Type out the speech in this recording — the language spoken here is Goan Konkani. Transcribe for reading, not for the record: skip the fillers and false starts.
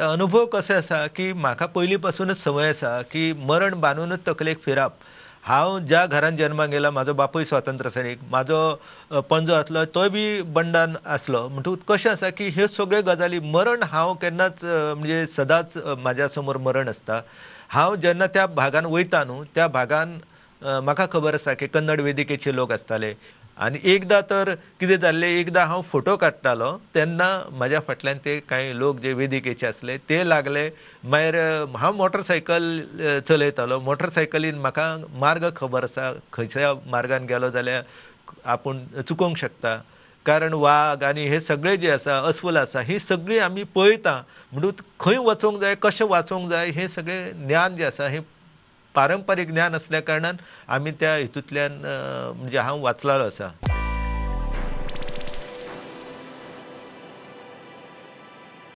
अनुभव कशें आसा की म्हाका पयलीं पासूनच संवय आसा की मरण बांदूनच तकलेक फिरप. हांव ज्या घरान जन्माक गेला, म्हाजो बापूय स्वातंत्र्य सैनीक, म्हाजो पणजो आसलो तोय बी बंडान आसलो. म्हणटकूच कशें आसा की ह्यो सगळ्यो गजाली मरण हांव केन्नाच म्हणजे सदांच म्हाज्या समोर मरण आसता. हांव जेन्ना त्या भागान वयता न्हू त्या भागान म्हाका खबर आसा की कन्नड वेदिकेचे लोक आसताले. आनी एकदां तर कितें जाल्लें, एकदां हांव फोटो काडटालो तेन्ना म्हाज्या फाटल्यान ते कांय लोक जे वेदिकेचे आसले ते लागले. मागीर हांव मोटरसायकल चलयतालो, मोटरसायकलीन म्हाका मार्ग खबर आसा, खंयच्या मार्गान गेलो जाल्यार आपूण चुकोवंक शकता, कारण वाग आनी हे सगळे जे आसा अस्वल आसा ही सगळी आमी पळयता. म्हणून खंय वचोंक जाय, कशें वाचोवंक जाय हें सगळें ज्ञान जें आसा हें पारंपारीक ज्ञान आसल्या कारणान आमी त्या हितूंतल्यान म्हणजे हांव वाचलेलो आसा.